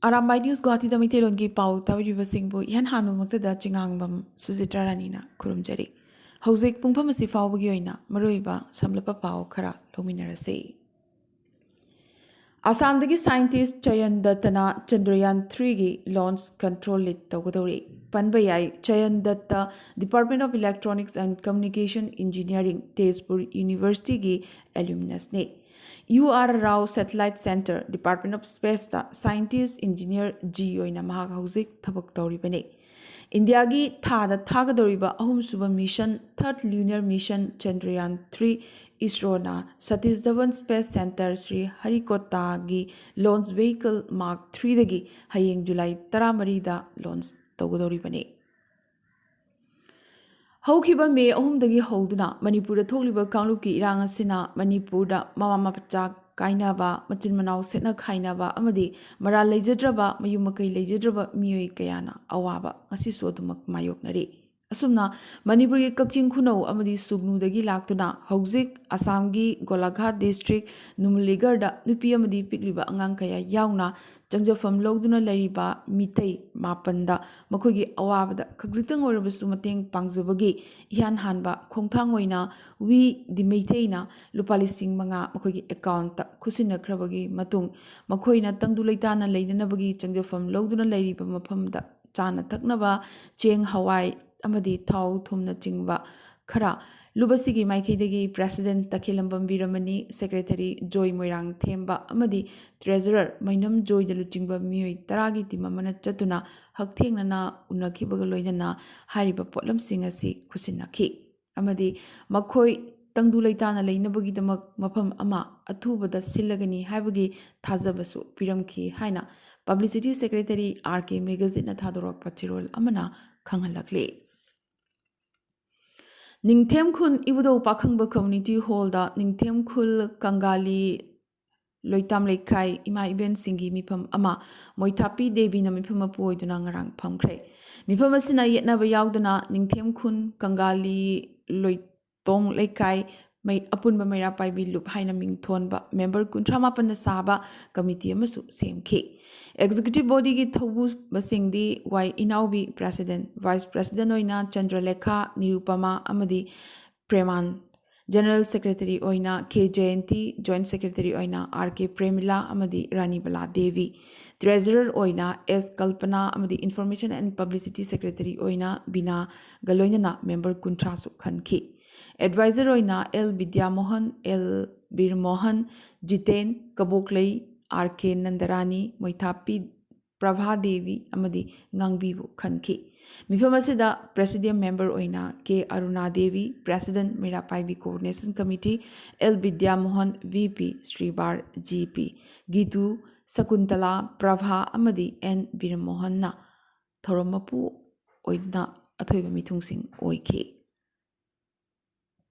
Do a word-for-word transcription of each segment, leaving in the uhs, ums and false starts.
Arambai news ꯒꯨꯋꯥꯍꯥꯇꯤꯗ ꯃꯩꯇꯩꯂꯣꯟꯒꯤ ꯄꯥꯎ ꯇꯥꯕꯤꯔꯤꯕꯁꯤꯡꯕꯨ ꯏꯍꯥꯟ ꯍꯥꯟꯕꯃꯛꯇꯗ ꯆꯤꯉꯥꯡꯕꯝ ꯁꯨꯖꯤꯇ꯭ꯔꯥ ꯔꯥꯅꯤꯅ ꯈꯨꯔꯨꯝꯖꯔꯤ꯫ ꯍꯧꯖꯤꯛ ꯄꯨꯡꯐꯝ ꯑꯁꯤ ꯐꯥꯎꯕꯒꯤ ꯑꯣꯏꯅ ꯃꯔꯨꯑꯣꯏꯕ ꯁꯝꯂꯞꯄ ꯄꯥꯎ ꯈꯔ ꯂꯧꯃꯤꯟꯅꯔꯁꯤ꯫ ꯑꯁꯥꯝꯗꯒꯤ ꯁꯥꯏꯟꯇꯤꯁ ꯆꯌꯟ ꯗꯠꯇꯅ ꯆꯟꯗ꯭ꯔꯌꯥꯟ ꯊ꯭ꯔꯤꯒꯤ ꯂꯣꯟꯆ ꯀꯟꯇ꯭ꯔꯣꯜ ꯂꯤꯗ ꯇꯧꯒꯗꯧꯔꯤ꯫ ꯄꯟꯕ ꯌꯥꯏ, ꯆꯌꯟ ꯗꯠꯇ Department of Electronics and Communication Engineering, Tezpur ꯌꯨꯅꯤꯚꯔꯁꯤꯇꯤꯒꯤ ꯑꯦꯂꯨꯃꯤꯅꯁꯅꯤ꯫ U R Rao satellite centre, Department of Spaceꯇ ꯁꯥꯏꯟꯇꯤꯁ ꯏꯟꯖꯤꯅꯤꯌꯔ ꯖꯤ ꯑꯣꯏꯅ ꯃꯍꯥꯛ ꯍꯧꯖꯤꯛ ꯊꯕꯛ ꯇꯧꯔꯤꯕꯅꯤ꯫ ꯏꯟꯗꯤꯌꯥꯒꯤ ꯊꯥꯗ ꯊꯥꯒꯗꯧꯔꯤꯕ ꯑꯍꯨꯝꯁꯨꯕ mission, third lunar mission Chandrayaan three, ꯏꯁꯔꯣꯅ ꯁꯇꯤꯁ ꯙꯋꯟ ꯁ꯭ꯄꯦꯁ ꯁꯦꯟꯇꯔ ꯁ꯭ꯔꯤ ꯍꯔꯤꯀꯣꯇꯥꯒꯤ ꯂꯣꯟꯆ ꯚꯦꯍꯤꯀꯜ ꯃꯥꯔꯛ ꯊ꯭ꯔꯤꯗꯒꯤ ꯍꯌꯦꯡ ꯖꯨꯂꯥꯏ ꯇꯔꯥꯃꯔꯤꯗ ꯂꯣꯟꯆ ꯇꯧꯒꯗꯧꯔꯤꯕꯅꯤ꯫ ꯍꯧꯈꯤꯕ ꯃꯦ ꯑꯍꯨꯝꯗꯒꯤ ꯍꯧꯗꯨꯅ ꯃꯅꯤꯄꯨꯔꯗ ꯊꯣꯛꯂꯤꯕ ꯀꯥꯡꯂꯨꯞꯀꯤ ꯏꯔꯥꯡ ꯑꯁꯤꯅ ꯃꯅꯤꯄꯨꯔꯗ ꯃꯃꯥ ꯃꯆꯥ ꯀꯥꯏꯅꯕ, ꯃꯆꯤꯟ ꯃꯅꯥꯎ ꯁꯦꯠꯅ ꯈꯥꯏꯅꯕ ꯑꯃꯗꯤ ꯃꯔꯥꯜ ꯂꯩꯖꯗ꯭ꯔꯕ, ꯃꯌꯨꯝ ꯃꯀꯩ ꯂꯩꯖꯗ꯭ꯔꯕ ꯃꯤꯑꯣꯏ ꯀꯌꯥꯅ ꯑꯋꯥꯕ ꯉꯁꯤꯁꯨ ꯑꯗꯨꯃꯛ ꯃꯥꯌꯣꯛꯅꯔꯤ꯫ ꯑꯁꯨꯝꯅ ꯃꯅꯤꯄꯨꯔꯒꯤ ꯀꯛꯆꯤꯡ ꯈꯨꯅꯧ ꯑꯃꯗꯤ ꯁꯨꯒꯅꯨꯗꯒꯤ ꯂꯥꯛꯇꯨꯅ ꯍꯧꯖꯤꯛ ꯑꯁꯥꯝꯒꯤ ꯒꯣꯂꯥꯘꯥꯠ ꯗꯤꯁꯇ꯭ꯔꯤꯛ ꯅꯨꯃꯂꯤꯒꯔꯗ ꯅꯨꯄꯤ ꯑꯃꯗꯤ ꯄꯤꯛꯂꯤꯕ ꯑꯉꯥꯡ ꯀꯌꯥ ꯌꯥꯎꯅ ꯆꯪꯖꯐꯝ ꯂꯧꯗꯨꯅ ꯂꯩꯔꯤꯕ ꯃꯤꯇꯩ ꯃꯥꯄꯟꯗ ꯃꯈꯣꯏꯒꯤ ꯑꯋꯥꯕꯗ ꯈꯖꯤꯛꯇꯪ ꯑꯣꯏꯔꯕꯁꯨ ꯃꯇꯦꯡ ꯄꯥꯡꯖꯕꯒꯤ ꯏꯍꯥꯟ ꯍꯥꯟꯕ ꯈꯣꯡꯊꯥꯡ ꯑꯣꯏꯅ ꯋꯤ ꯗꯤ ꯃꯩꯇꯩꯅ ꯂꯨꯄꯥ ꯂꯤꯁꯤꯡ ꯃꯉꯥ ꯃꯈꯣꯏꯒꯤ ꯑꯦꯀꯥꯎꯟꯠꯇ ꯈꯨꯠꯁꯤꯟꯅꯈ꯭ꯔꯕꯒꯤ ꯃꯇꯨꯡ, ꯃꯈꯣꯏꯅ ꯇꯪꯗꯨ ꯂꯩꯇꯥꯅ ꯂꯩꯅꯅꯕꯒꯤ ꯆꯪꯖꯐꯝ ꯂꯧꯗꯨꯅ ꯂꯩꯔꯤꯕ ꯃꯐꯝꯗ ꯆꯥꯅ ꯊꯛꯅꯕ ꯆꯦꯡ, ꯍꯋꯥꯏ ꯑꯃꯗꯤ ꯊꯥꯎ ꯊꯨꯝꯅꯆꯤꯡꯕ ꯈꯔ ꯂꯨꯞ ꯑꯁꯤꯒꯤ ꯃꯥꯏꯀꯩꯗꯒꯤ ꯄ꯭ꯔꯦꯁꯤꯗꯦꯟꯠ ꯇꯈꯦꯜꯂꯝꯕꯝ ꯕꯤꯔꯃꯅꯤ, ꯁꯦꯀ꯭ꯔꯦꯇꯔꯤ ꯖꯣꯏ ꯃꯣꯏꯔꯥꯡꯊꯦꯝꯕ ꯑꯃꯗꯤ ꯇ꯭ꯔꯦꯖꯔꯔ ꯃꯩꯅꯝ ꯖꯣꯏꯗ ꯂꯨꯆꯤꯡꯕ ꯃꯤꯑꯣꯏ ꯇꯔꯥꯒꯤ ꯇꯤꯝ ꯑꯃꯅ ꯆꯠꯇꯨꯅ ꯍꯛꯊꯦꯡꯅꯅ ꯎꯅꯈꯤꯕꯒ ꯂꯣꯏꯅꯅ ꯍꯥꯏꯔꯤꯕ ꯄꯣꯠꯂꯝꯁꯤꯡ ꯑꯁꯤ ꯈꯨꯠꯁꯤꯟꯅꯈꯤ ꯑꯃꯗꯤ ꯃꯈꯣꯏ ꯇꯪꯗꯨ ꯂꯩꯇꯥꯅ ꯂꯩꯅꯕꯒꯤꯗꯃꯛ ꯃꯐꯝ ꯑꯃ ꯑꯊꯨꯕꯗ ꯁꯤꯜꯂꯒꯅꯤ ꯍꯥꯏꯕꯒꯤ ꯊꯥꯖꯕꯁꯨ ꯄꯤꯔꯝꯈꯤ ꯍꯥꯏꯅ ꯄꯕ꯭ꯂꯤꯁꯤꯇꯤ ꯁꯦꯀ꯭ꯔꯦꯇꯔꯤ ꯑꯥꯔ ꯀꯦ ꯃꯦꯒꯥꯖꯤꯠꯅ ꯊꯥꯗꯣꯔꯛꯄ ꯆꯦꯔꯣꯜ ꯑꯃꯅ ꯈꯪꯍꯜꯂꯛꯂꯤ꯫ ꯅꯤꯡꯊꯦꯝ ꯈꯨꯜ ꯏꯕꯨꯙꯧ ꯄꯥꯈꯪꯕ ꯀꯝꯃ꯭ꯌꯨꯅꯤꯇꯤ ꯍꯣꯜꯗ ꯅꯤꯡꯊꯦꯝ ꯈꯨꯜ ꯀꯪꯒꯥꯂꯤ ꯂꯣꯏꯇꯥꯝ ꯂꯩꯀꯥꯏ ꯏꯃꯥ ꯏꯕꯦꯟꯁꯤꯡꯒꯤ ꯃꯤꯐꯝ ꯑꯃ ꯃꯣꯏꯊꯥꯄꯤ ꯗꯦꯕꯤꯅ ꯃꯤꯐꯝ ꯃꯄꯨ ꯑꯣꯏꯗꯨꯅ ꯉꯔꯥꯡ ꯐꯝꯈ꯭ꯔꯦ꯫ ꯃꯤꯐꯝ ꯑꯁꯤꯅ ꯌꯦꯠꯅꯕ ꯌꯥꯎꯗꯅ ꯅꯤꯡꯊꯦꯝ ꯈꯨꯜ ꯀꯪꯒꯥꯂꯤ ꯂꯣꯏꯇꯣꯡ ꯂꯩꯀꯥꯏ ꯃꯩ ꯑꯄꯨꯟꯕ ꯃꯩꯔꯥ ꯄꯥꯏꯕꯤ ꯂꯨꯞ ꯍꯥꯏꯅ ꯃꯤꯡ ꯊꯣꯟꯕ ꯃꯦꯝꯕꯔ ꯀꯨꯟꯊ꯭ꯔꯥ ꯃꯥꯄꯟꯅ ꯁꯥꯕ ꯀꯃꯤꯇꯤ ꯑꯃꯁꯨ ꯁꯦꯝꯈꯤ꯫ ꯑꯦꯛꯖꯤꯀ꯭ꯌꯨꯇꯤꯚ ꯕꯣꯗꯤꯒꯤ ꯊꯧꯕꯨꯕꯁꯤꯡꯗꯤ ꯋꯥꯏ ꯏꯅꯥꯎꯕꯤ ꯄ꯭ꯔꯦꯁꯤꯗꯦꯟꯠ, ꯚꯥꯏꯁ ꯄ꯭ꯔꯦꯁꯤꯗꯦꯟꯠ ꯑꯣꯏꯅ ꯆꯟꯗ꯭ꯔꯂꯦꯈꯥ, ꯅꯤꯔꯨꯄꯃꯥ ꯑꯃꯗꯤ ꯄ꯭ꯔꯦꯃꯥꯟ, ꯖꯦꯅꯔꯦꯜ ꯁꯦꯀ꯭ꯔꯦꯇꯔꯤ ꯑꯣꯏꯅ ꯀꯦ ꯖꯌꯟꯇꯤ, ꯖꯣꯏꯟꯠ ꯁꯦꯀ꯭ꯔꯦꯇꯔꯤ ꯑꯣꯏꯅ ꯑꯥꯔ ꯀꯦ ꯄ꯭ꯔꯦꯃꯤꯂꯥ ꯑꯃꯗꯤ ꯔꯥꯅꯤꯕꯂꯥ ꯗꯦꯕꯤ, ꯇ꯭ꯔꯦꯖꯔꯔ ꯑꯣꯏꯅ ꯑꯦꯁ ꯀꯜꯄꯅꯥ ꯑꯃꯗꯤ ꯏꯟꯐꯣꯔꯃꯦꯁꯟ ꯑꯦꯟ ꯄꯕ꯭ꯂꯤꯁꯤꯇꯤ ꯁꯦꯀ꯭ꯔꯦꯇꯔꯤ ꯑꯣꯏꯅ ꯕꯤꯅꯥꯒ ꯂꯣꯏꯅꯅ ꯃꯦꯝꯕꯔ ꯀꯨꯟꯊ꯭ꯔꯥꯁꯨ ꯈꯟꯈꯤ꯫ ꯑꯦꯗꯚꯥꯏꯖꯔ ꯑꯣꯏꯅ L Bidyamohon, L Biramohon, Jiten, Kabokklei, R K Nandarani, Moithappi Prabha Devi ꯑꯃꯗꯤ ꯉꯥꯡꯕꯤꯕꯨ ꯈꯟꯈꯤ꯫ ꯃꯤꯐꯝ ꯑꯁꯤꯗ ꯄ꯭ꯔꯦꯁꯤꯗꯤꯌꯝ ꯃꯦꯝꯕꯔ ꯑꯣꯏꯅ K Aruna Devi, president Meira Paibi coordination committee, L Bidyamohon, V P Sribar, G P Gitu, Sakuntala, Prabha ꯑꯃꯗꯤ ꯑꯦꯟ ꯕꯤꯔꯃꯣꯍꯟꯅ ꯊꯧꯔꯝ ꯃꯄꯨ ꯑꯣꯏꯗꯨꯅ ꯑꯊꯣꯏꯕ ꯃꯤꯊꯨꯡꯁꯤꯡ ꯑꯣꯏꯈꯤ꯫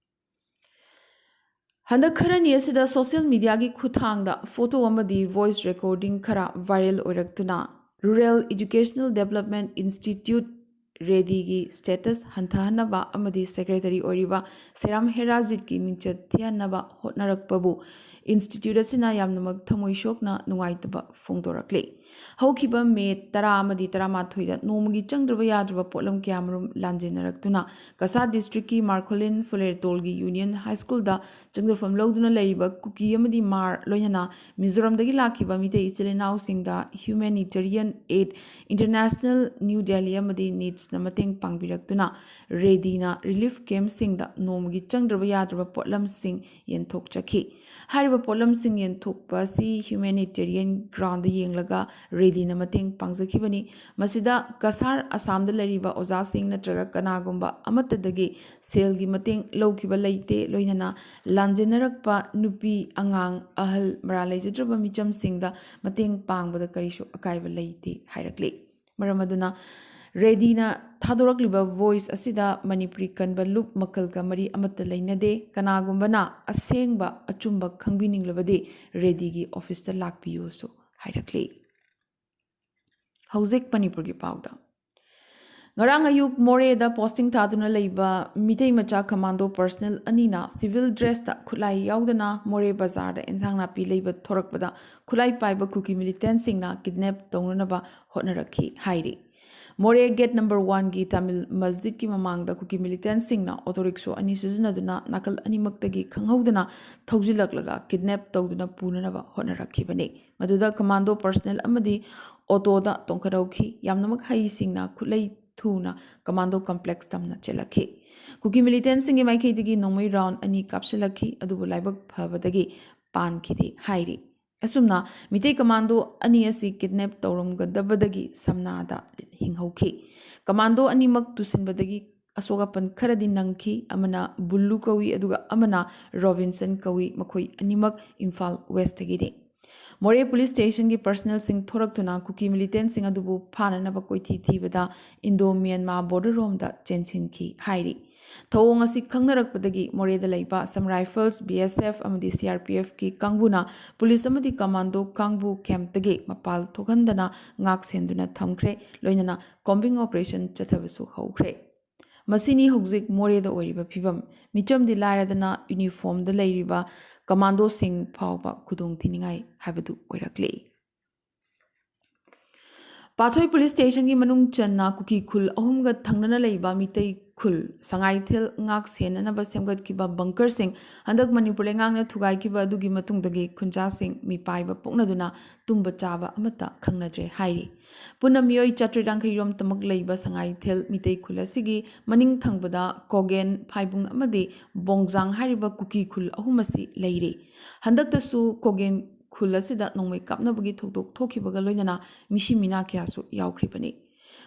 ꯍꯟꯗꯛ ꯈꯔꯅꯤ ꯑꯁꯤꯗ ꯁꯣꯁꯤꯌꯦꯜ ꯃꯤꯗꯤꯌꯥꯒꯤ ꯈꯨꯠꯊꯥꯡꯗ ꯐꯣꯇꯣ ꯑꯃꯗꯤ ꯚꯣꯏꯁ ꯔꯦꯀꯣꯔꯗꯤꯡ ꯈꯔ ꯚꯥꯏꯔꯦꯜ ꯑꯣꯏꯔꯛꯇꯨꯅ ꯔꯨꯔꯦꯜ ꯏꯗꯨꯀꯦꯁꯅꯦꯜ ꯗꯦꯕꯂꯞꯃꯦꯟꯠ ꯏꯟꯁꯇꯤꯇ꯭ꯌꯨꯠ, ꯔꯦꯗꯤꯒꯤ ꯁ꯭ꯇꯦꯇꯁ ꯍꯟꯊꯍꯟꯅꯕ ꯑꯃꯗꯤ ꯁꯦꯀ꯭ꯔꯦꯇꯔꯤ ꯑꯣꯏꯔꯤꯕ ꯁꯦꯔꯥꯝ ꯍꯦꯔꯥꯖꯤꯠꯀꯤ ꯃꯤꯡꯆꯠ ꯊꯤꯍꯟꯅꯕ ꯍꯣꯠꯅꯔꯛꯄꯕꯨ ꯏꯟꯁꯇꯤꯇ꯭ꯌꯨꯠ ꯑꯁꯤꯅ ꯌꯥꯝꯅꯃꯛ ꯊꯃꯣꯏ ꯁꯣꯛꯅ ꯅꯨꯡꯉꯥꯏꯇꯕ ꯐꯣꯡꯗꯣꯔꯛꯂꯤ꯫ ꯍꯧꯈꯤꯕ ꯃꯦ ꯇꯔꯥ ꯑꯃꯗꯤ ꯇꯔꯥꯃꯥꯊꯣꯏꯗ ꯅꯣꯡꯃꯒꯤ ꯆꯪꯗ꯭ꯔꯕ ꯌꯥꯗ꯭ꯔꯕ ꯄꯣꯠꯂꯝ ꯀꯌꯥꯃꯔꯨꯝ ꯂꯥꯟꯖꯦꯟꯅꯔꯛꯇꯨꯅ ꯀꯁꯥꯔ ꯗꯤꯁꯇ꯭ꯔꯤꯛꯀꯤ ꯃꯥꯔꯈꯣꯂꯤꯟ ꯐꯨꯂꯦꯔꯇꯣꯜꯒꯤ ꯌꯨꯅꯤꯌꯟ ꯍꯥꯏ ꯁ꯭ꯀꯨꯜꯗ ꯆꯪꯖꯐꯝ ꯂꯧꯗꯨꯅ ꯂꯩꯔꯤꯕ ꯀꯨꯀꯤ ꯑꯃꯗꯤ ꯃꯥꯔ, ꯂꯣꯏꯅꯅ ꯃꯤꯖꯣꯔꯥꯝꯗꯒꯤ ꯂꯥꯛꯈꯤꯕ ꯃꯤꯇꯩ ꯏꯆꯤꯜ ꯏꯅꯥꯎꯁꯤꯡꯗ ꯍ꯭ꯌꯨꯃꯦꯅꯤꯇꯦꯔꯤꯌꯟ ꯑꯦꯗ ꯏꯟꯇꯔꯅꯦꯁꯅꯦꯜ, ꯅ꯭ꯌꯨ ꯗꯦꯜꯂꯤ ꯑꯃꯗꯤ ꯅꯤꯠꯁꯅ ꯃꯇꯦꯡ ꯄꯥꯡꯕꯤꯔꯛꯇꯨꯅ ꯔꯦꯗꯤꯅ ꯔꯤꯂꯤꯐ ꯀꯦꯝꯞꯁꯤꯡꯗ ꯅꯣꯡꯃꯒꯤ ꯆꯪꯗ꯭ꯔꯕ ꯌꯥꯗ꯭ꯔꯕ ꯄꯣꯠꯂꯝꯁꯤꯡ ꯌꯦꯟꯊꯣꯛꯆꯈꯤ꯫ ꯍꯥꯏꯔꯤꯕ ꯄꯣꯠꯂꯝꯁꯤꯡ ꯌꯦꯟꯊꯣꯛꯄ ꯑꯁꯤ ꯍ꯭ꯌꯨꯃꯦꯅꯤꯇꯦꯔꯤꯌꯟ ꯒ꯭ꯔꯥꯎꯟꯗ ꯌꯦꯡꯂꯒ ꯔꯦꯗꯤꯅ ꯃꯇꯦꯡ ꯄꯥꯡꯖꯈꯤꯕꯅꯤ꯫ ꯃꯁꯤꯗ ꯀꯁꯥꯔ ꯑꯁꯥꯝꯗ ꯂꯩꯔꯤꯕ ꯑꯣꯖꯥꯁꯤꯡ ꯅꯠꯇ꯭ꯔꯒ ꯀꯅꯥꯒꯨꯝꯕ ꯑꯃꯠꯇꯗꯒꯤ ꯁꯦꯜꯒꯤ ꯃꯇꯦꯡ ꯂꯧꯈꯤꯕ ꯂꯩꯇꯦ꯫ ꯂꯣꯏꯅꯅ ꯂꯥꯟꯖꯦꯟꯅꯔꯛꯄ ꯅꯨꯄꯤ, ꯑꯉꯥꯡ, ꯑꯍꯜ, ꯃꯔꯥ ꯂꯩꯖꯗ꯭ꯔꯕ ꯃꯤꯆꯝꯁꯤꯡꯗ ꯃꯇꯦꯡ ꯄꯥꯡꯕꯗ ꯀꯔꯤꯁꯨ ꯑꯀꯥꯏꯕ ꯂꯩꯇꯦ ꯍꯥꯏꯔꯛꯂꯤ꯫ ꯃꯔꯝ ꯑꯗꯨꯅ ꯔꯦꯗꯤꯅ ꯊꯥꯗꯣꯔꯛꯂꯤꯕ ꯚꯣꯏꯁ ꯑꯁꯤꯗ ꯃꯅꯤꯄꯨꯔꯤ ꯀꯟꯕ ꯂꯨꯞ ꯃꯈꯜꯒ ꯃꯔꯤ ꯑꯃꯠꯇ ꯂꯩꯅꯗꯦ꯫ ꯀꯅꯥꯒꯨꯝꯕꯅ ꯑꯁꯦꯡꯕ ꯑꯆꯨꯝꯕ ꯈꯪꯕꯤꯅꯤꯡꯂꯕꯗꯤ ꯔꯦꯗꯤꯒꯤ ꯑꯣꯐꯤꯁꯇ ꯂꯥꯛꯄꯤꯌꯨꯁꯨ ꯍꯥꯏꯔꯛꯂꯤ꯫ ꯍꯧꯖꯤꯛ ꯃꯅꯤꯄꯨꯔꯒꯤ ꯄꯥꯎꯗ꯫ ꯉꯔꯥꯡ ꯑꯌꯨꯛ ꯃꯣꯔꯦꯗ ꯄꯣꯁꯇꯤꯡ ꯊꯥꯗꯨꯅ ꯂꯩꯕ ꯃꯤꯇꯩ ꯃꯆꯥ ꯀꯃꯥꯟꯗꯣ ꯄꯔꯁꯅꯦꯜ ꯑꯅꯤꯅ ꯁꯤꯚꯤꯜ ꯗ꯭ꯔꯦꯁꯇ ꯈꯨꯠꯂꯥꯏ ꯌꯥꯎꯗꯅ ꯃꯣꯔꯦ ꯕꯖꯥꯔꯗ ꯏꯟꯁꯥꯡ ꯅꯥꯄꯤ ꯂꯩꯕ ꯊꯣꯔꯛꯄꯗ ꯈꯨꯠꯂꯥꯏ ꯄꯥꯏꯕ ꯀꯨꯀꯤ ꯃꯤꯂꯤꯇꯦꯟꯁꯤꯡꯅ ꯀꯤꯗꯅꯦꯞ ꯇꯧꯅꯅꯕ ꯍꯣꯠꯅꯔꯛꯈꯤ ꯍꯥꯏꯔꯤ꯫ ꯃꯣꯔꯦ ꯒꯦꯠ ꯅꯝꯕꯔ ꯋꯥꯟꯒꯤ ꯇꯥꯃꯤꯜ ꯃꯁꯖꯤꯗꯀꯤ ꯃꯃꯥꯡꯗ ꯀꯨꯀꯤ ꯃꯤꯂꯤꯇꯦꯟꯁꯤꯡꯅ ꯑꯣꯇꯣ ꯔꯤꯛꯁꯣ ꯑꯅꯤ ꯁꯤꯖꯤꯟꯅꯗꯨꯅ ꯅꯥꯀꯜ ꯑꯅꯤꯃꯛꯇꯒꯤ ꯈꯪꯍꯧꯗꯅ ꯊꯧꯖꯤꯜꯂꯛꯂꯒ ꯀꯤꯗꯅꯦꯞ ꯇꯧꯗꯨꯅ ꯄꯨꯅꯅꯕ ꯍꯣꯠꯅꯔꯛꯈꯤꯕꯅꯤ꯫ ꯃꯗꯨꯗ ꯀꯃꯥꯟꯗꯣ ꯄꯔꯁꯅꯦꯜ ꯑꯃꯗꯤ ꯑꯣꯇꯣꯗ ꯇꯣꯡꯈꯠꯍꯧꯈꯤ꯫ ꯌꯥꯝꯅꯃꯛ ꯍꯩꯁꯤꯡꯅ ꯈꯨꯠꯂꯩ ꯊꯨꯅ ꯀꯃꯥꯟꯗꯣ ꯀꯝꯄ꯭ꯂꯦꯛꯁ ꯇꯝꯅ ꯆꯦꯜꯂꯛꯈꯤ꯫ ꯀꯨꯀꯤ ꯃꯤꯂꯤꯇꯦꯟꯁꯤꯡꯒꯤ ꯃꯥꯏꯀꯩꯗꯒꯤ ꯅꯣꯡꯃꯩ ꯔꯥꯎꯟ ꯑꯅꯤ ꯀꯥꯞꯁꯤꯜꯂꯛꯈꯤ, ꯑꯗꯨꯕꯨ ꯂꯥꯏꯕꯛ ꯐꯕꯗꯒꯤ ꯄꯥꯟꯈꯤꯗꯦ ꯍꯥꯏꯔꯤ꯫ ꯑꯁꯨꯝꯅ ꯃꯤꯇꯩ ꯀꯃꯥꯟꯗꯣ ꯑꯅꯤ ꯑꯁꯤ ꯀꯤꯗꯅꯦꯞ ꯇꯧꯔꯝꯒꯗꯕꯗꯒꯤ ꯁꯝꯅꯥꯗ ꯍꯤꯡꯍꯧꯈꯤ꯫ ꯀꯃꯥꯟꯗꯣ ꯑꯅꯤꯃꯛ ꯇꯨꯁꯤꯟꯕꯗꯒꯤ ꯑꯁꯣꯛ ꯑꯄꯟ ꯈꯔꯗꯤ ꯅꯪꯈꯤ꯫ ꯑꯃꯅ ꯕꯨꯜꯂꯨ ꯀꯧꯏ, ꯑꯗꯨꯒ ꯑꯃꯅ ꯔꯣꯕꯤꯟꯁꯟ ꯀꯧꯏ꯫ ꯃꯈꯣꯏ ꯑꯅꯤꯃꯛ ꯏꯝꯐꯥꯜ ꯋꯦꯁꯇꯒꯤꯅꯤ꯫ ꯃꯣꯔꯦ ꯄꯨꯂꯤꯁ ꯁ꯭ꯇꯦꯁꯟꯒꯤ ꯄꯔꯁꯅꯦꯜꯁꯤꯡ ꯊꯣꯔꯛꯇꯨꯅ ꯀꯨꯀꯤ ꯃꯤꯂꯤꯇꯦꯟꯁꯤꯡ ꯑꯗꯨꯕꯨ ꯐꯥꯅꯅꯕ ꯀꯣꯏꯊꯤ ꯊꯤꯕꯗ ꯏꯟꯗꯣ ꯃ꯭ꯌꯥꯟꯃꯥ ꯕꯣꯔꯗꯔ ꯔꯣꯝꯗ ꯆꯦꯟꯁꯤꯟꯈꯤ ꯍꯥꯏꯔꯤ꯫ ꯊꯧꯑꯣꯡ ꯑꯁꯤ ꯈꯪꯅꯔꯛꯄꯗꯒꯤ ꯃꯣꯔꯦꯗ ꯂꯩꯕ ꯑꯁꯝ ꯔꯥꯏꯐꯜꯁ, ꯕꯤ ꯑꯦꯁ ꯑꯦꯐ ꯑꯃꯗꯤ ꯁꯤ ꯑꯥꯔ ꯄꯤ ꯑꯦꯐꯀꯤ ꯀꯥꯡꯕꯨꯅ ꯄꯨꯂꯤꯁ ꯑꯃꯗꯤ ꯀꯃꯥꯟꯗꯣ ꯀꯥꯡꯕꯨ ꯀꯦꯝꯞꯇꯒꯤ ꯃꯄꯥꯜ ꯊꯣꯛꯍꯟꯗꯅ ꯉꯥꯛ ꯁꯦꯟꯗꯨꯅ ꯊꯝꯈ꯭ꯔꯦ꯫ ꯂꯣꯏꯅꯅ ꯀꯣꯝꯕꯤꯡ ꯑꯣꯄꯔꯦꯁꯟ ꯆꯠꯊꯕꯁꯨ ꯍꯧꯈ꯭ꯔꯦ꯫ ꯃꯁꯤꯅꯤ ꯍꯧꯖꯤꯛ ꯃꯣꯔꯦꯗ ꯑꯣꯏꯔꯤꯕ ꯐꯤꯕꯝ꯫ ꯃꯤꯆꯝꯗꯤ ꯂꯥꯏꯔꯗꯅ ꯌꯨꯅꯤꯐꯣꯔꯝꯗ ꯂꯩꯔꯤꯕ ꯀꯃꯥꯟꯗꯣꯁꯤꯡ ꯐꯥꯎꯕ ꯈꯨꯗꯣꯡ ꯊꯤꯅꯤꯡꯉꯥꯏ ꯍꯥꯏꯕꯗꯨ ꯑꯣꯏꯔꯛꯂꯤ꯫ ꯄꯥꯠꯁꯣꯏ ꯄꯨꯂꯤꯁ ꯁ꯭ꯇꯦꯁꯟꯒꯤ ꯃꯅꯨꯡ ꯆꯟꯅ ꯀꯨꯀꯤ ꯈꯨꯜ ꯑꯍꯨꯝꯒ ꯊꯪꯅꯅ ꯂꯩꯕ ꯃꯤꯇꯩ ꯈꯨꯜ ꯁꯉꯥꯏꯊꯦꯜ ꯉꯥꯛ ꯁꯦꯟꯅꯅꯕ ꯁꯦꯝꯒꯠꯈꯤꯕ ꯕꯪꯀꯔꯁꯤꯡ ꯍꯟꯗꯛ ꯃꯅꯤꯄꯨꯔ ꯂꯩꯉꯥꯛꯅ ꯊꯨꯒꯥꯏꯈꯤꯕ ꯑꯗꯨꯒꯤ ꯃꯇꯨꯡꯗꯒꯤ ꯈꯨꯟꯖꯥꯁꯤꯡ ꯃꯤꯄꯥꯏꯕ ꯄꯣꯛꯅꯗꯨꯅ ꯇꯨꯝꯕ ꯆꯥꯕ ꯑꯃꯠꯇ ꯈꯪꯅꯗ꯭ꯔꯦ ꯍꯥꯏꯔꯤ꯫ ꯄꯨꯟꯅ ꯃꯤꯑꯣꯏ ꯆꯥꯇ꯭ꯔꯦꯠ ꯌꯥꯡꯈꯩ ꯔꯣꯝꯇꯃꯛ ꯂꯩꯕ ꯁꯉꯥꯏꯊꯦꯜ ꯃꯤꯇꯩ ꯈꯨꯜ ꯑꯁꯤꯒꯤ ꯃꯅꯤꯡ ꯊꯪꯕꯗ ꯀꯣꯒꯦꯟ, ꯐꯥꯏꯕꯨꯡ ꯑꯃꯗꯤ ꯕꯣꯡꯖꯥꯡ ꯍꯥꯏꯔꯤꯕ ꯀꯨꯀꯤ ꯈꯨꯜ ꯑꯍꯨꯝ ꯑꯁꯤ ꯂꯩꯔꯤ꯫ ꯍꯟꯗꯛꯇꯁꯨ ꯀꯣꯒꯦꯟ ꯈꯨꯜ ꯑꯁꯤꯗ ꯅꯣꯡꯃꯩ ꯀꯥꯞꯅꯕꯒꯤ ꯊꯧꯗꯣꯛ ꯊꯣꯛꯈꯤꯕꯒ ꯂꯣꯏꯅꯅ ꯃꯤꯁꯤ ꯃꯤꯅꯥ ꯀꯌꯥꯁꯨ ꯌꯥꯎꯈ꯭ꯔꯤꯕꯅꯤ꯫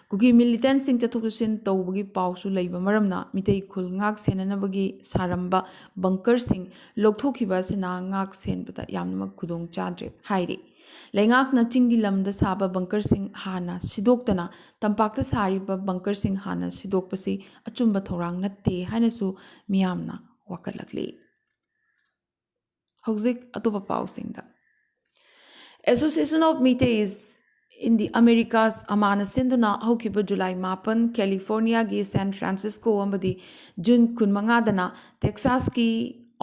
ꯀꯨꯀꯤ ꯃꯤꯂꯤꯇꯦꯟꯁꯤꯡ ꯆꯠꯊꯣꯛ ꯆꯠꯁꯤꯟ ꯇꯧꯕꯒꯤ ꯄꯥꯎꯁꯨ ꯂꯩꯕ ꯃꯔꯝꯅ ꯃꯤꯇꯩ ꯈꯨꯜ ꯉꯥꯛ ꯁꯦꯟꯅꯅꯕꯒꯤ ꯁꯥꯔꯝꯕ ꯕꯪꯀꯔꯁꯤꯡ ꯂꯧꯊꯣꯛꯈꯤꯕ ꯑꯁꯤꯅ ꯉꯥꯛ ꯁꯦꯟꯕꯗ ꯌꯥꯝꯅꯃꯛ ꯈꯨꯗꯣꯡ ꯆꯥꯗ꯭ꯔꯦ ꯍꯥꯏꯔꯤ꯫ ꯂꯩꯉꯥꯛꯅ ꯆꯤꯡꯒꯤ ꯂꯝꯗ ꯁꯥꯕ ꯕꯪꯀꯔꯁꯤꯡ ꯍꯥꯟꯅ ꯁꯤꯗꯣꯛꯇꯅ ꯇꯝꯄꯥꯛꯇ ꯁꯥꯔꯤꯕ ꯕꯪꯀꯔꯁꯤꯡ ꯍꯥꯟꯅ ꯁꯤꯗꯣꯛꯄꯁꯤ ꯑꯆꯨꯝꯕ ꯊꯧꯔꯥꯡ ꯅꯠꯇꯦ ꯍꯥꯏꯅꯁꯨ ꯃꯤꯌꯥꯝꯅ ꯋꯥꯀꯠꯂꯛꯂꯤ꯫ ꯍꯧꯖꯤꯛ ꯑꯇꯣꯞꯄ ꯄꯥꯎꯁꯤꯡꯗ꯫ Association of Meiteis in the Americas ꯑꯃꯥꯅ ꯁꯤꯟꯗꯨꯅ ꯍꯧꯈꯤꯕ ꯖꯨꯂꯥꯏ ꯃꯥꯄꯟ ꯀꯦꯂꯤꯐꯣꯔꯅꯤꯌꯥꯒꯤ ꯁꯦꯟ ꯐ꯭ꯔꯥꯟꯁꯤꯁꯀꯣ ꯑꯃꯗꯤ ꯖꯨꯟ ꯀꯨꯟꯃꯉꯥꯗꯅ ꯇꯦꯛꯁꯥꯁꯀꯤ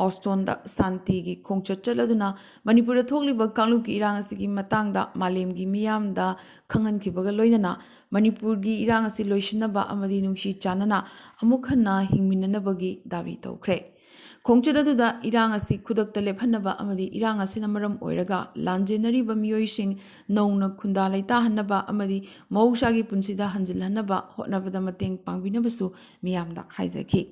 ꯑꯣꯁꯇꯣꯟꯗ ꯁꯥꯟꯇꯤꯒꯤ ꯈꯣꯡꯆꯠ ꯆꯠꯂꯗꯨꯅ ꯃꯅꯤꯄꯨꯔꯗ ꯊꯣꯛꯂꯤꯕ ꯀꯥꯡꯂꯨꯞꯀꯤ ꯏꯔꯥꯡ ꯑꯁꯤꯒꯤ ꯃꯇꯥꯡꯗ ꯃꯥꯂꯦꯝꯒꯤ ꯃꯤꯌꯥꯝꯗ ꯈꯪꯍꯟꯈꯤꯕꯒ ꯂꯣꯏꯅꯅ ꯃꯅꯤꯄꯨꯔꯒꯤ ꯏꯔꯥꯡ ꯑꯁꯤ ꯂꯣꯏꯁꯤꯟꯅꯕ ꯑꯃꯗꯤ ꯅꯨꯡꯁꯤ ꯆꯥꯟꯅꯅ ꯑꯃꯨꯛ ꯍꯟꯅ ꯍꯤꯡꯃꯤꯟꯅꯅꯕꯒꯤ ꯗꯥꯕꯤ ꯇꯧꯈ꯭ꯔꯦ꯫ ꯈꯣꯡꯆꯠ ꯑꯗꯨꯗ ꯏꯔꯥꯡ ꯑꯁꯤ ꯈꯨꯗꯛꯇ ꯂꯦꯞꯍꯟꯅꯕ ꯑꯃꯗꯤ ꯏꯔꯥꯡ ꯑꯁꯤꯅ ꯃꯔꯝ ꯑꯣꯏꯔꯒ ꯂꯥꯟꯖꯦꯟꯅꯔꯤꯕ ꯃꯤꯑꯣꯏꯁꯤꯡ ꯅꯧꯅ ꯈꯨꯟꯗꯥ ꯂꯩꯇꯥꯍꯟꯅꯕ ꯑꯃꯗꯤ ꯃꯍꯧꯁꯥꯒꯤ ꯄꯨꯟꯁꯤꯗ ꯍꯟꯖꯤꯜꯍꯟꯅꯕ ꯍꯣꯠꯅꯕꯗ ꯃꯇꯦꯡ ꯄꯥꯡꯕꯤꯅꯕꯁꯨ ꯃꯤꯌꯥꯝꯗ ꯍꯥꯏꯖꯈꯤ꯫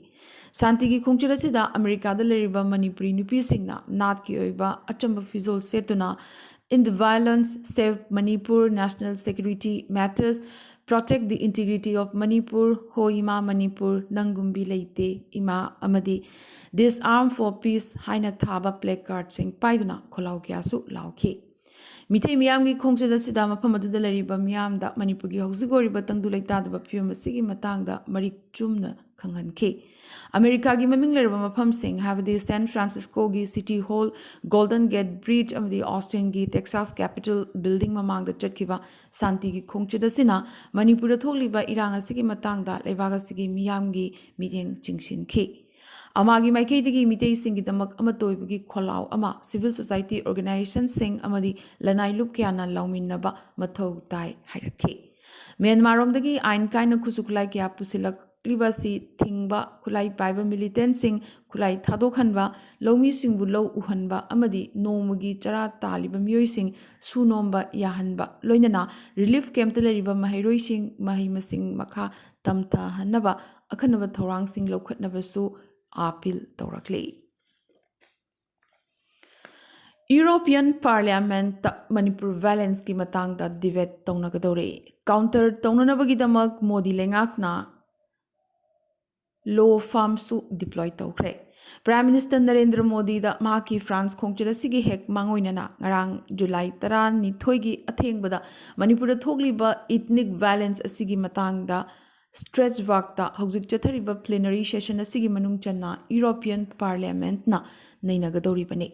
ꯁꯥꯟꯇꯤꯒꯤ ꯈꯣꯡꯆꯠ ꯑꯁꯤꯗ ꯑꯃꯦꯔꯤꯀꯥꯗ ꯂꯩꯔꯤꯕ ꯃꯅꯤꯄꯨꯔꯤ ꯅꯨꯄꯤꯁꯤꯡꯅ ꯅꯥꯠꯀꯤ ꯑꯣꯏꯕ ꯑꯆꯝꯕ ꯐꯤꯖꯣꯜ ꯁꯦꯠꯇꯨꯅ "End the violence, save Manipur, national security matters, protect the integrity of Manipur, ꯍꯣ ꯏꯃꯥ ꯃꯅꯤꯄꯨꯔ, ꯅꯪꯒꯨꯝꯕꯤ ꯂꯩꯇꯦ ꯏꯃꯥ" ꯑꯃꯗꯤ "Disarm for peace" ꯍꯥꯏꯅ ꯊꯥꯕ placardꯁꯤꯡ ꯄꯥꯏꯗꯨꯅ ꯈꯣꯜꯂꯥꯎ ꯀꯌꯥꯁꯨ ꯂꯥꯎꯈꯤ꯫ ꯃꯤꯇꯩ ꯃꯤꯌꯥꯝꯒꯤ ꯈꯣꯡꯆꯠ ꯑꯁꯤꯗ ꯃꯐꯝ ꯑꯗꯨꯗ ꯂꯩꯔꯤꯕ ꯃꯤꯌꯥꯝꯗ ꯃꯅꯤꯄꯨꯔꯒꯤ ꯍꯧꯖꯤꯛ ꯑꯣꯏꯔꯤꯕ ꯇꯪꯗꯨ ꯂꯩꯇꯥꯗꯕ ꯐꯤꯕꯝ ꯑꯁꯤꯒꯤ ꯃꯇꯥꯡꯗ ꯃꯔꯤꯛ ꯆꯨꯝꯅ ꯈꯪꯍꯟꯈꯤ꯫ ꯑꯃꯦꯔꯤꯀꯥꯒꯤ ꯃꯃꯤꯡ ꯂꯩꯔꯕ ꯃꯐꯝꯁꯤꯡ, ꯍꯥꯏꯕꯗꯤ ꯁꯦꯟ ꯐ꯭ꯔꯥꯟꯁꯤꯁꯀꯣꯒꯤ city hall, golden gate bridge ꯑꯃꯗꯤ ꯑꯣꯁꯇꯤꯟꯒꯤ ꯇꯦꯛꯁꯥꯁ ꯀꯦꯄꯤꯇꯣꯜ ꯕꯤꯜꯗꯤꯡ ꯃꯃꯥꯡꯗ ꯆꯠꯈꯤꯕ ꯁꯥꯟꯇꯤꯒꯤ ꯈꯣꯡꯆꯠ ꯑꯁꯤꯅ ꯃꯅꯤꯄꯨꯔꯗ ꯊꯣꯛꯂꯤꯕ ꯏꯔꯥꯡ ꯑꯁꯤꯒꯤ ꯃꯇꯥꯡꯗ ꯂꯩꯕꯥꯛ ꯑꯁꯤꯒꯤ ꯃꯤꯌꯥꯝꯒꯤ ꯃꯤꯠꯌꯦꯡ ꯆꯤꯡꯁꯤꯟꯈꯤ꯫ ꯑꯃꯥꯒꯤ ꯃꯥꯏꯀꯩꯗꯒꯤ ꯃꯤꯇꯩꯁꯤꯡꯒꯤꯗꯃꯛ ꯑꯃꯠꯇ ꯑꯣꯏꯕꯒꯤ ꯈꯣꯜꯂꯥꯎ ꯑꯃ civil society organizationꯁꯤꯡ ꯑꯃꯗꯤ ꯂꯅꯥꯏ ꯂꯨꯞ ꯀꯌꯥꯅ ꯂꯥꯎꯃꯤꯟꯅꯕ ꯃꯊꯧ ꯇꯥꯏ ꯍꯥꯏꯔꯛꯈꯤ꯫ ꯃ꯭ꯌꯥꯟꯃꯥꯔꯔꯣꯝꯗꯒꯤ ꯑꯥꯏꯟ ꯀꯥꯏꯅ ꯈꯨꯠꯁꯨ ꯈꯨꯠꯂꯥꯏ ꯀꯌꯥ ꯄꯨꯁꯤꯜꯂꯛꯂꯤꯕ ꯑꯁꯤ ꯊꯤꯡꯕ, ꯈꯨꯠꯂꯥꯏ ꯄꯥꯏꯕ ꯃꯤꯂꯤꯇꯦꯟꯁꯤꯡ ꯈꯨꯠꯂꯥꯏ ꯊꯥꯗꯣꯛꯍꯟꯕ, ꯂꯧꯃꯤꯁꯤꯡꯕꯨ ꯂꯧ ꯎꯍꯟꯕ ꯑꯃꯗꯤ ꯅꯣꯡꯃꯒꯤ ꯆꯔꯥ ꯇꯥꯜꯂꯤꯕ ꯃꯤꯑꯣꯏꯁꯤꯡ ꯁꯨ ꯅꯣꯝꯕ ꯌꯥꯍꯟꯕ, ꯂꯣꯏꯅꯅ ꯔꯤꯂꯤꯐ ꯀꯦꯝꯞꯇ ꯂꯩꯔꯤꯕ ꯃꯍꯩꯔꯣꯏꯁꯤꯡ ꯃꯍꯩ ꯃꯁꯤꯡ ꯃꯈꯥ ꯇꯝꯊꯍꯟꯅꯕ ꯑꯈꯟꯅꯕ ꯊꯧꯔꯥꯡꯁꯤꯡ ꯂꯧꯈꯠꯅꯕꯁꯨ ꯑꯥꯄꯤꯜ ꯇꯧꯔꯛꯂꯤ꯫ ꯌꯨꯔꯣꯄꯤꯌꯟ ꯄꯥꯔꯂꯤꯌꯥꯃꯦꯟꯠꯇ ꯃꯅꯤꯄꯨꯔ ꯚꯥꯏꯂꯦꯟꯁꯀꯤ ꯃꯇꯥꯡꯗ ꯗꯤꯕꯦꯠ ꯇꯧꯅꯒꯗꯧꯔꯦ꯫ ꯀꯥꯎꯟꯇꯔ ꯇꯧꯅꯅꯕꯒꯤꯗꯃꯛ ꯃꯣꯗꯤ ꯂꯩꯉꯥꯛꯅ ꯂꯣ ꯐꯥꯔꯝꯁꯨ ꯗꯤꯄ꯭ꯂꯣꯏ ꯇꯧꯈ꯭ꯔꯦ꯫ ꯄ꯭ꯔꯥꯏꯝ ꯃꯤꯅꯤꯁꯇꯔ ꯅꯔꯦꯟꯗ꯭ꯔ ꯃꯣꯗꯤꯗ ꯃꯍꯥꯛꯀꯤ ꯐ꯭ꯔꯥꯟꯁ ꯈꯣꯡꯆꯠ ꯑꯁꯤꯒꯤ ꯍꯦꯛ ꯃꯥꯡꯑꯣꯏꯅꯅ ꯉꯔꯥꯡ ꯖꯨꯂꯥꯏ ꯇꯔꯥꯅꯤꯊꯣꯏꯒꯤ ꯑꯊꯦꯡꯕꯗ ꯃꯅꯤꯄꯨꯔꯗ ꯊꯣꯛꯂꯤꯕ ꯏꯊꯅꯤꯛ ꯚꯥꯏꯂꯦꯟꯁ ꯑꯁꯤꯒꯤ ꯃꯇꯥꯡꯗ ꯁ꯭ꯇ꯭ꯔꯦꯁꯕꯥꯒꯇ ꯍꯧꯖꯤꯛ ꯆꯠꯊꯔꯤꯕ ꯄ꯭ꯂꯦꯅꯔꯤ ꯁꯦꯁꯟ ꯑꯁꯤꯒꯤ ꯃꯅꯨꯡ ꯆꯟꯅ ꯌꯨꯔꯣꯄꯤꯌꯟ ꯄꯥꯔꯂꯤꯌꯥꯃꯦꯟꯠꯅ ꯅꯩꯅꯒꯗꯧꯔꯤꯕꯅꯤ꯫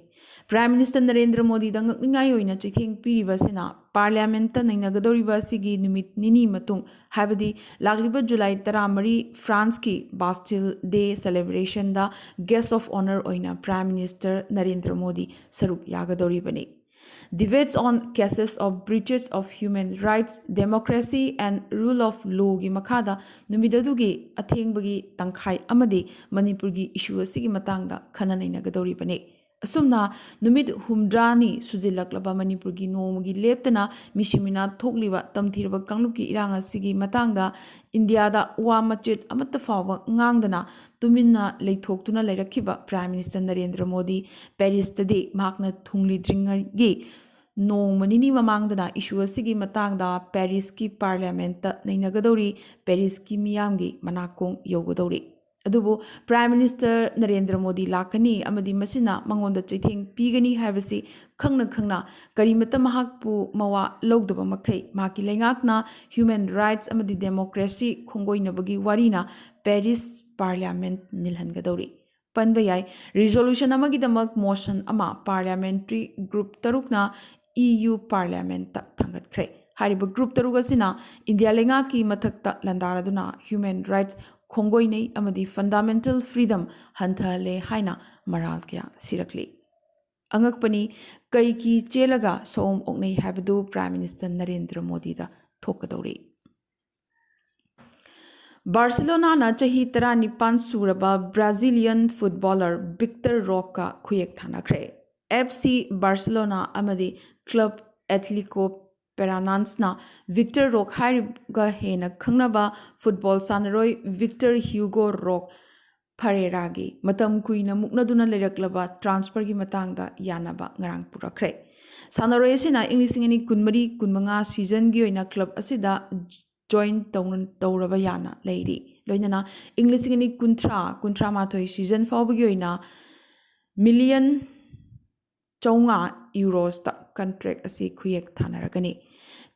Prime Minister ꯅꯔꯦꯟꯗ꯭ꯔ ꯃꯣꯗꯤꯗ ꯉꯛꯅꯤꯡꯉꯥꯏ ꯑꯣꯏꯅ ꯆꯩꯊꯦꯡ ꯄꯤꯔꯤꯕ ꯑꯁꯤꯅ Parliament ꯅꯩꯅꯒꯗꯧꯔꯤꯕ ꯑꯁꯤꯒꯤ ꯅꯨꯃꯤꯠ ꯅꯤꯅꯤ ꯃꯇꯨꯡ, ꯍꯥꯏꯕꯗꯤ ꯂꯥꯛꯂꯤꯕ July ꯇꯔꯥꯃꯔꯤ, France ꯀꯤ Bastille Day celebration the guest of honour ꯑꯣꯏꯅ Prime Minister ꯅꯔꯦꯟꯗ꯭ꯔ ꯃꯣꯗꯤ ꯁꯔꯨꯛ ꯌꯥꯒꯗꯧꯔꯤꯕꯅꯤ꯫ Debates on cases of breaches of human rights, democracy and rule of law ꯒꯤ ꯃꯈꯥꯗ ꯅꯨꯃꯤꯠ ꯑꯗꯨꯒꯤ ꯑꯊꯦꯡꯕꯒꯤ ꯇꯪꯈꯥꯏ ꯑꯃꯗꯤ ꯃꯅꯤꯄꯨꯔꯒꯤ issue ꯑꯁꯤꯒꯤ ꯃꯇꯥꯡꯗ ꯈꯟꯅ ꯅꯩꯅꯒꯗꯧꯔꯤꯕꯅꯤ꯫ ꯑꯁꯨꯝꯅ ꯅꯨꯃꯤꯠ ꯍꯨꯝꯗ꯭ꯔꯥꯅꯤ ꯁꯨꯖꯤꯜꯂꯛꯂꯕ ꯃꯅꯤꯄꯨꯔꯒꯤ ꯅꯣꯡꯃꯒꯤ ꯂꯦꯞꯇꯅ ꯃꯤꯁꯤ ꯃꯤꯅꯥ ꯊꯣꯛꯂꯤꯕ ꯇꯝꯊꯤꯔꯕ ꯀꯥꯡꯂꯨꯞꯀꯤ ꯏꯔꯥꯡ ꯑꯁꯤꯒꯤ ꯃꯇꯥꯡꯗ ꯏꯟꯗꯤꯌꯥꯗ ꯋꯥ ꯃꯆꯦꯠ ꯑꯃꯠꯇ ꯐꯥꯎꯕ ꯉꯥꯡꯗꯅ ꯇꯨꯃꯤꯟꯅ ꯂꯩꯊꯣꯛꯇꯨꯅ ꯂꯩꯔꯛꯈꯤꯕ Prime Minister Narendra Modi Paris ꯇꯗꯤ ꯃꯍꯥꯛꯅ ꯊꯨꯡꯂꯨꯗ꯭ꯔꯤꯉꯩꯒꯤ ꯅꯣꯡꯃ ꯅꯤꯅꯤ ꯃꯃꯥꯡꯗꯅ issue ꯑꯁꯤꯒꯤ ꯃꯇꯥꯡꯗ Paris ꯀꯤ Parliament ꯇ ꯅꯩꯅꯒꯗꯧꯔꯤ, Paris ꯀꯤ ꯃꯤꯌꯥꯝꯒꯤ ꯃꯅꯥꯀꯣꯡ ꯌꯧꯒꯗꯧꯔꯤ꯫ ꯑꯗꯨꯕꯨ Prime Minister ꯅꯔꯦꯟꯗ꯭ꯔ ꯃꯣꯗꯤ ꯂꯥꯛꯀꯅꯤ ꯑꯃꯗꯤ ꯃꯁꯤꯅ ꯃꯉꯣꯟꯗ ꯆꯩꯊꯦꯡ ꯄꯤꯒꯅꯤ ꯍꯥꯏꯕꯁꯤ ꯈꯪꯅ ꯈꯪꯅ ꯀꯔꯤꯃꯠꯇ ꯃꯍꯥꯛꯄꯨ ꯃꯋꯥ ꯂꯧꯗꯕ ꯃꯈꯩ ꯃꯍꯥꯛꯀꯤ ꯂꯩꯉꯥꯛꯅ human rights ꯑꯃꯗꯤ democracy ꯈꯣꯡꯒꯣꯏꯅꯕꯒꯤ ꯋꯥꯔꯤꯅ Paris Parliament ꯅꯤꯜꯍꯟꯒꯗꯧꯔꯤ꯫ ꯄꯟꯕ ꯌꯥꯏ, resolution ꯑꯃꯒꯤꯗꯃꯛ motion ꯑꯃ parliamentary group ꯇꯔꯨꯛꯅ E U Parliament ꯇ ꯊꯥꯡꯒꯠꯈ꯭ꯔꯦ꯫ ꯍꯥꯏꯔꯤꯕ group ꯇꯔꯨꯛ ꯑꯁꯤꯅ ꯏꯟꯗꯤꯌꯥ ꯂꯩꯉꯥꯛꯀꯤ ꯃꯊꯛꯇ ꯂꯥꯟꯗꯥꯔꯗꯨꯅ human rights ꯈꯣꯡꯒꯣꯏꯅꯩ ꯑꯃꯗꯤ fundamental freedom ꯍꯟꯊꯍꯜꯂꯦ ꯍꯥꯏꯅ ꯃꯔꯥꯜ ꯀꯌꯥ ꯁꯤꯔꯛꯂꯤ꯫ ꯑꯉꯛꯄꯅꯤ, ꯀꯩꯒꯤ ꯆꯦꯜꯂꯒ ꯁꯑꯣꯝ ꯑꯣꯛꯅꯩ ꯍꯥꯏꯕꯗꯨ Prime Minister ꯅꯔꯦꯟꯗ꯭ꯔ ꯃꯣꯗꯤꯗ ꯊꯣꯛꯀꯗꯧꯔꯤ꯫ ꯕꯥꯔꯁꯦꯂꯣꯅꯥꯅ ꯆꯍꯤ ꯇꯔꯥꯅꯤꯄꯥꯟ ꯁꯨꯔꯕ Brazilian footballer Victor Roque ꯀ ꯈꯨꯌꯦꯛ ꯊꯥꯅꯈ꯭ꯔꯦ꯫ F C Barcelona ꯑꯃꯗꯤ Club Atletico Paranaense ꯅ Victor Roque ꯍꯥꯏꯔꯤꯕꯒ ꯍꯦꯟꯅ ꯈꯪꯅꯕ football ꯁꯥꯟꯅꯔꯣꯏ Victor Hugo Roque Ferreira ꯒꯤ ꯃꯇꯝ ꯀꯨꯏꯅ ꯃꯨꯛꯅꯗꯨꯅ ꯂꯩꯔꯛꯂꯕ transfer ꯒꯤ ꯃꯇꯥꯡꯗ ꯌꯥꯅꯕ ꯉꯔꯥꯡ ꯄꯨꯔꯛꯈ꯭ꯔꯦ꯫ ꯁꯥꯟꯅꯔꯣꯏ ꯑꯁꯤꯅ ꯏꯪ ꯂꯤꯁꯤꯡ ꯑꯅꯤ ꯀꯨꯟꯃꯔꯤ ꯀꯨꯟꯃꯉꯥ season ꯒꯤ ꯑꯣꯏꯅ club ꯑꯁꯤꯗ join ꯇꯧꯅ-, ꯇꯧꯔꯕ ꯌꯥꯅ ꯂꯩꯔꯤ꯫ ꯂꯣꯏꯅꯅ ꯏꯪ ꯂꯤꯁꯤꯡ ꯑꯅꯤ ꯀꯨꯟꯊ꯭ꯔꯥ ꯀꯨꯟꯊ꯭ꯔꯥ ꯃꯥꯊꯣꯏ season ꯐꯥꯎꯕꯒꯤ ꯑꯣꯏꯅ million ꯆꯥꯝꯃꯉꯥ euros ꯇ contract ꯑꯁꯤ ꯈꯨꯌꯦꯛ ꯊꯥꯅꯔꯒꯅꯤ꯫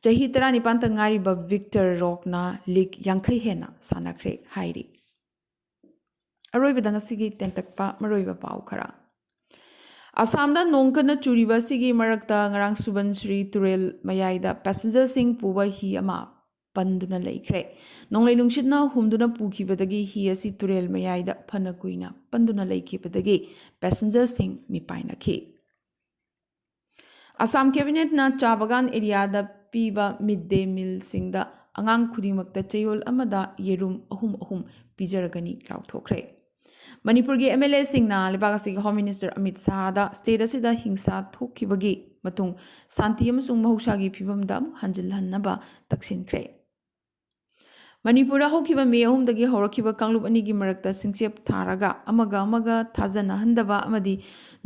ꯆꯍꯤ ꯇꯔꯥꯅꯤꯄꯥꯟꯇ ꯉꯥꯏꯔꯤꯕ Victor Roque ꯅ league ꯌꯥꯡꯈꯩ ꯍꯦꯟꯅ ꯁꯥꯟꯅꯈ꯭ꯔꯦ ꯍꯥꯏꯔꯤ꯫ ꯑꯔꯣꯏꯕꯗ ꯉꯁꯤꯒꯤ ꯇꯦꯟꯇꯛꯄ ꯃꯔꯨꯑꯣꯏꯕ ꯄꯥꯎ ꯈꯔ꯫ ꯑꯁꯥꯝꯗ ꯅꯣꯡ ꯀꯟꯅ ꯆꯨꯔꯤꯕ ꯑꯁꯤꯒꯤ ꯃꯔꯛꯇ ꯉꯔꯥꯡ ꯁꯨꯕꯟꯁ꯭ꯔꯤ ꯇꯨꯔꯦꯜ ꯃꯌꯥꯏꯗ ꯄꯦꯁꯦꯟꯖꯔꯁꯤꯡ ꯄꯨꯕ ꯍꯤ ꯑꯃ ꯄꯟꯗꯨꯅ ꯂꯩꯈ꯭ꯔꯦ꯫ ꯅꯣꯡꯂꯩ ꯅꯨꯡꯁꯤꯠꯅ ꯍꯨꯝꯗꯨꯅ ꯄꯨꯈꯤꯕꯗꯒꯤ ꯍꯤ ꯑꯁꯤ ꯇꯨꯔꯦꯜ ꯃꯌꯥꯏꯗ ꯐꯅ ꯀꯨꯏꯅ ꯄꯟꯗꯨꯅ ꯂꯩꯈꯤꯕꯗꯒꯤ ꯄꯦꯁꯦꯟꯖꯔꯁꯤꯡ ꯃꯤꯄꯥꯏꯅꯈꯤ꯫ ꯑꯁꯥꯝ ꯀꯦꯕꯤꯅꯦꯠꯅ ꯆꯥ ꯕꯒꯥꯟ ꯑꯦꯔꯤꯌꯥꯗ ꯄꯤꯕ ꯃꯤꯗ ꯗꯦ ꯃꯤꯜꯁꯤꯡꯗ ꯑꯉꯥꯡ ꯈꯨꯗꯤꯡꯃꯛꯇ ꯆꯌꯣꯜ ꯑꯃꯗ ꯌꯦꯔꯨꯝ ꯑꯍꯨꯝ ꯑꯍꯨꯝ ꯄꯤꯖꯔꯒꯅꯤ ꯂꯥꯎꯊꯣꯛꯈ꯭ꯔꯦ꯫ ꯃꯅꯤꯄꯨꯔꯒꯤ ꯑꯦꯝ ꯑꯦꯜ ꯑꯦꯁꯤꯡꯅ ꯂꯩꯕꯥꯛ ꯑꯁꯤꯒꯤ ꯍꯣꯝ ꯃꯤꯅꯤꯁꯇꯔ ꯑꯃꯤꯠ ꯁꯥꯍꯗ ꯁ꯭ꯇꯦꯠ ꯑꯁꯤꯗ ꯍꯤꯡꯁꯥ ꯊꯣꯛꯈꯤꯕꯒꯤ ꯃꯇꯨꯡ ꯁꯥꯟꯇꯤ ꯑꯃꯁꯨꯡ ꯃꯍꯧꯁꯥꯒꯤ ꯐꯤꯕꯝꯗ ꯑꯃꯨꯛ ꯍꯟꯖꯤꯜꯍꯟꯅꯕ ꯇꯛꯁꯤꯟꯈ꯭ꯔꯦ꯫ ꯃꯅꯤꯄꯨꯔꯗ ꯍꯧꯈꯤꯕ ꯃꯦ ꯑꯍꯨꯝꯗꯒꯤ ꯍꯧꯔꯛꯈꯤꯕ ꯀꯥꯡꯂꯨꯞ ꯑꯅꯤꯒꯤ ꯃꯔꯛꯇ ꯁꯤꯡꯆꯦꯞ ꯊꯥꯔꯒ ꯑꯃꯒ ꯑꯃꯒ ꯊꯥꯖꯅꯍꯟꯗꯕ ꯑꯃꯗꯤ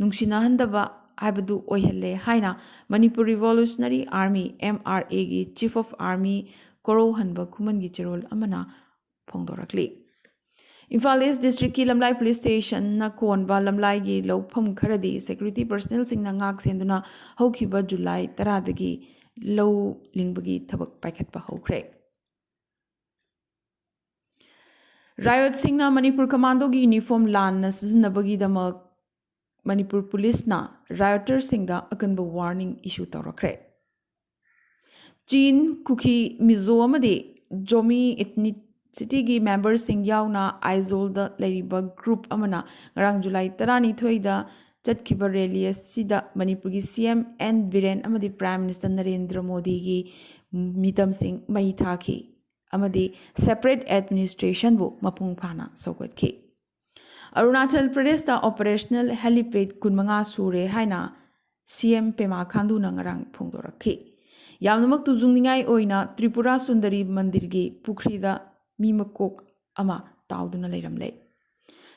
ꯅꯨꯡꯁꯤꯅꯍꯟꯗꯕ ꯍꯥꯏꯕꯗꯨ ꯑꯣꯏꯍꯜꯂꯦ ꯍꯥꯏꯅ Manipur revolutionary army, M R ꯑꯦꯒꯤ ꯆꯤꯐ ꯑꯣꯐ ꯑꯥꯔꯃꯤ ꯀꯣꯔꯧꯍꯟꯕ ꯈꯨꯃꯟꯒꯤ ꯆꯦꯔꯣꯜ ꯑꯃꯅ ꯐꯣꯡꯗꯣꯔꯛꯂꯤ꯫ ꯏꯝꯐꯥꯜ ꯏꯁ ꯗꯤꯁꯇ꯭ꯔꯤꯛꯀꯤ ꯂꯝꯂꯥꯏ ꯄꯨꯂꯤꯁ ꯁ꯭ꯇꯦꯁꯟꯅ ꯀꯣꯟꯕ ꯂꯝꯂꯥꯏꯒꯤ ꯂꯧꯐꯝ ꯈꯔꯗꯤ ꯁꯦꯀ꯭ꯌꯨꯔꯤꯇꯤ ꯄꯔꯁꯅꯦꯜꯁꯤꯡꯅ ꯉꯥꯛ ꯁꯦꯟꯗꯨꯅ ꯍꯧꯈꯤꯕ ꯖꯨꯂꯥꯏ ꯇꯔꯥꯗꯒꯤ ꯂꯧ ꯂꯤꯡꯕꯒꯤ ꯊꯕꯛ ꯄꯥꯏꯈꯠꯄ ꯍꯧꯈ꯭ꯔꯦ꯫ ꯔꯥꯌꯣꯠꯁꯤꯡꯅ ꯃꯅꯤꯄꯨꯔ ꯀꯃꯥꯟꯗꯣꯒꯤ ꯌꯨꯅꯤꯐꯣꯔꯝ ꯂꯥꯟꯅ ꯁꯤꯖꯤꯟꯅꯕꯒꯤꯗꯃꯛ ꯃꯅꯤꯄꯨꯔ ꯄꯨꯂꯤꯁꯅ ꯔꯥꯌꯣꯇꯔꯁꯤꯡꯗ ꯑꯀꯟꯕ ꯋꯥꯔꯅꯤꯡ ꯏꯁꯨ ꯇꯧꯔꯛꯈ꯭ꯔꯦ꯫ ꯆꯤꯟ, ꯀꯨꯀꯤ, ꯃꯤꯖꯣ ꯑꯃꯗꯤ ꯖꯣꯃꯤ ꯏꯊꯅꯤꯁꯤꯇꯤꯒꯤ ꯃꯦꯝꯕꯔꯁꯤꯡ ꯌꯥꯎꯅ ꯑꯥꯏꯖꯣꯜꯗ ꯂꯩꯔꯤꯕ ꯒ꯭ꯔꯨꯞ ꯑꯃꯅ ꯉꯔꯥꯡ ꯖꯨꯂꯥꯏ ꯇꯔꯥꯅꯤꯊꯣꯏꯗ ꯆꯠꯈꯤꯕ ꯔꯦꯂꯤ ꯑꯁꯤꯗ ꯃꯅꯤꯄꯨꯔꯒꯤ ꯁꯤ ꯑꯦꯝ ꯑꯦꯟ ꯕꯤꯔꯦꯟ ꯑꯃꯗꯤ ꯄ꯭ꯔꯥꯏꯝ ꯃꯤꯅꯤꯁꯇꯔ ꯅꯔꯦꯟꯗ꯭ꯔ ꯃꯣꯗꯤꯒꯤ ꯃꯤꯇꯝꯁꯤꯡ ꯃꯩ ꯊꯥꯈꯤ ꯑꯃꯗꯤ ꯁꯦꯄꯔꯦꯠ ꯑꯦꯗꯃꯤꯅꯤꯁꯇ꯭ꯔꯦꯁꯟꯕꯨ ꯃꯄꯨꯡ ꯐꯥꯅ ꯁꯧꯒꯠꯈꯤ꯫ ꯑꯔꯨꯅꯥꯆꯜ ꯄ꯭ꯔꯗꯦꯁꯇ ꯑꯣꯄꯔꯦꯁꯅꯦꯜ ꯍꯦꯂꯤꯄꯦꯗ ꯀꯨꯟꯃꯉꯥ ꯁꯨꯔꯦ ꯍꯥꯏꯅ ꯁꯤ ꯑꯦꯝ ꯄꯦꯃꯥ ꯈꯥꯟꯗꯨꯅ ꯉꯔꯥꯡ ꯐꯣꯡꯗꯣꯔꯛꯈꯤ꯫ ꯌꯥꯝꯅꯃꯛ ꯇꯨꯖꯨꯡꯅꯤꯡꯉꯥꯏ ꯑꯣꯏꯅ ꯇ꯭ꯔꯤꯄꯨꯔꯥ ꯁꯨꯟꯗꯔꯤ ꯃꯟꯗꯤꯔꯒꯤ ꯄꯨꯈ꯭ꯔꯤꯗ ꯃꯤ ꯃꯀꯣꯛ ꯑꯃ ꯇꯥꯎꯗꯨꯅ ꯂꯩꯔꯝꯂꯦ꯫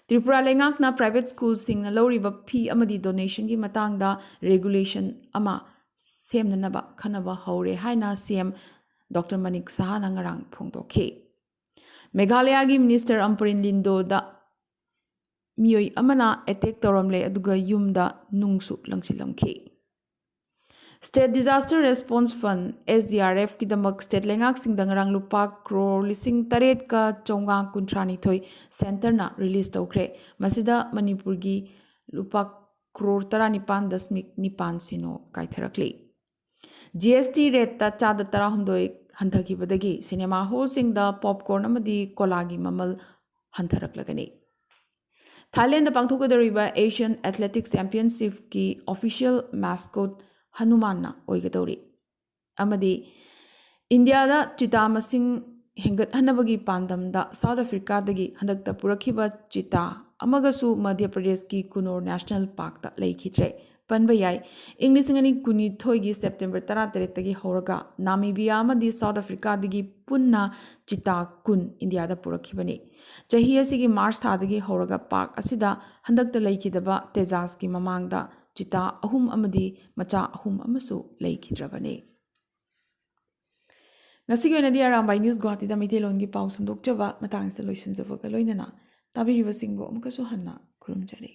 ꯇ꯭ꯔꯤꯄꯨꯔꯥ ꯂꯩꯉꯥꯛꯅ ꯄ꯭ꯔꯥꯏꯚꯦꯠ ꯁ꯭ꯀꯨꯜꯁꯤꯡꯅ ꯂꯧꯔꯤꯕ ꯐꯤ ꯑꯃꯗꯤ ꯗꯣꯅꯦꯁꯟꯒꯤ ꯃꯇꯥꯡꯗ ꯔꯦꯒꯨꯂꯦꯁꯟ ꯑꯃ ꯁꯦꯝꯅꯅꯕ ꯈꯟꯅꯕ ꯍꯧꯔꯦ ꯍꯥꯏꯅ ꯁꯤ ꯑꯦꯝ ꯗꯣꯛꯇꯔ ꯃꯅꯤꯛ ꯁꯍꯥꯅ ꯉꯔꯥꯡ ꯐꯣꯡꯗꯣꯛꯈꯤ꯫ ꯃꯦꯘꯥꯂꯌꯥꯒꯤ ꯃꯤꯅꯤꯁꯇꯔ ꯑꯝꯄꯔꯤꯟ ꯂꯤꯟꯗꯣꯗ ꯃꯤꯑꯣꯏ ꯑꯃꯅ ꯑꯦꯇꯦꯛ ꯇꯧꯔꯝꯂꯦ, ꯑꯗꯨꯒ ꯌꯨꯝꯗ ꯅꯨꯡꯁꯨ ꯂꯪꯁꯤꯜꯂꯝꯈꯤ꯫ State disaster response fund, S D R ꯑꯦꯐꯀꯤꯗꯃꯛ ꯁ꯭ꯇꯦꯠ ꯂꯩꯉꯥꯛꯁꯤꯡꯗ ꯉꯔꯥꯡ ꯂꯨꯄꯥ ꯀ꯭ꯔꯣꯔ ꯂꯤꯁꯤꯡ ꯇꯔꯦꯠꯀ ꯆꯥꯝꯃꯉꯥ ꯀꯨꯟꯊ꯭ꯔꯥꯅꯤꯊꯣꯏ ꯁꯦꯟꯇꯔꯅ ꯔꯤꯂꯤꯖ ꯇꯧꯈ꯭ꯔꯦ꯫ ꯃꯁꯤꯗ ꯃꯅꯤꯄꯨꯔꯒꯤ ꯂꯨꯄꯥ ꯀ꯭ꯔꯣꯔ ꯇꯔꯥꯅꯤꯄꯥꯟ ꯗꯁꯃꯤꯛ ꯅꯤꯄꯥꯟ ꯁꯤꯅꯣ ꯀꯥꯏꯊꯔꯛꯂꯤ꯫ ꯖꯤ ꯑꯦꯁ ꯇꯤ ꯔꯦꯠꯇ ꯆꯥꯗ ꯇꯔꯥꯍꯨꯝꯗꯣꯏ ꯍꯟꯊꯈꯤꯕꯗꯒꯤ ꯁꯤꯅꯦꯃꯥ ꯍꯣꯜꯁꯤꯡꯗ ꯄꯣꯞꯀꯣꯔꯟ ꯑꯃꯗꯤ ꯀꯣꯂꯥꯒꯤ ꯃꯃꯜ ꯍꯟꯊꯔꯛꯂꯒꯅꯤ꯫ ꯊꯥꯏꯂꯦꯟꯗ ꯄꯥꯡꯊꯣꯛꯀꯗꯧꯔꯤꯕ ꯑꯦꯁꯤꯌꯥꯟ ꯑꯦꯊꯂꯦꯇꯤꯛꯁ ꯆꯦꯝꯄꯤꯌꯟꯁꯤꯞꯀꯤ ꯑꯣꯐꯤꯁꯤꯌꯦꯜ ꯃꯦꯁꯀꯣꯠ ꯍꯅꯨꯃꯥꯟꯅ ꯑꯣꯏꯒꯗꯧꯔꯤ꯫ ꯑꯃꯗꯤ ꯏꯟꯗꯤꯌꯥꯗ ꯆꯤꯇꯥ ꯃꯁꯤꯡ ꯍꯦꯟꯒꯠꯍꯟꯅꯕꯒꯤ ꯄꯥꯟꯗꯝꯗ ꯁꯥꯎꯠ ꯑꯐ꯭ꯔꯤꯀꯥꯗꯒꯤ ꯍꯟꯗꯛꯇ ꯄꯨꯔꯛꯈꯤꯕ ꯆꯤꯇꯥ ꯑꯃꯒꯁꯨ ꯃꯙ꯭ꯌ ꯄ꯭ꯔꯗꯦꯁꯀꯤ ꯀꯨꯅꯣꯔ ꯅꯦꯁꯅꯦꯜ ꯄꯥꯔꯛꯇ ꯂꯩꯈꯤꯗ꯭ꯔꯦ꯫ ꯄꯟꯕ ꯌꯥꯏ, ꯏꯪ ꯂꯤꯁꯤꯡ ꯑꯅꯤ ꯀꯨꯟꯅꯤꯊꯣꯏꯒꯤ ꯁꯦꯞꯇꯦꯝꯕꯔ ꯇꯔꯥꯇꯔꯦꯠꯇꯒꯤ ꯍꯧꯔꯒ ꯅꯥꯃꯤꯕꯤꯌꯥ ꯑꯃꯗꯤ ꯁꯥꯎꯠ ꯑꯐ꯭ꯔꯤꯀꯥꯗꯒꯤ ꯄꯨꯟꯅ ꯆꯤꯇꯥ ꯀꯨꯟ ꯏꯟꯗꯤꯌꯥꯗ ꯄꯨꯔꯛꯈꯤꯕꯅꯤ꯫ ꯆꯍꯤ ꯑꯁꯤꯒꯤ ꯃꯥꯔꯆ ꯊꯥꯗꯒꯤ ꯍꯧꯔꯒ ꯄꯥꯔꯛ ꯑꯁꯤꯗ ꯍꯟꯗꯛꯇ ꯂꯩꯈꯤꯗꯕ ꯇꯦꯖꯥꯁꯀꯤ ꯃꯃꯥꯡꯗ ꯆꯤꯇꯥ ꯑꯍꯨꯝ ꯑꯃꯗꯤ ꯃꯆꯥ ꯑꯍꯨꯝ ꯑꯃꯁꯨ ꯂꯩꯈꯤꯗ꯭ꯔꯕꯅꯤ꯫ ꯉꯁꯤꯒꯤ ꯑꯣꯏꯅꯗꯤ ꯑꯔꯥꯝꯕꯥꯏ ꯅ꯭ꯌꯨꯁ ꯒꯨꯋꯥꯍꯥꯇꯤꯗ ꯃꯩꯇꯩꯂꯣꯟꯒꯤ ꯄꯥꯎ ꯁꯟꯗꯣꯛꯆꯕ ꯃꯇꯥꯡꯁꯤꯗ ꯂꯣꯏꯁꯤꯟꯖꯕꯒ ꯂꯣꯏꯅꯅ ꯇꯥꯕꯤꯔꯤꯕꯁꯤꯡꯕꯨ ꯑꯃꯨꯛꯀꯁꯨ ꯍꯟꯅ ꯈꯨꯔꯨꯝꯖꯔꯤ꯫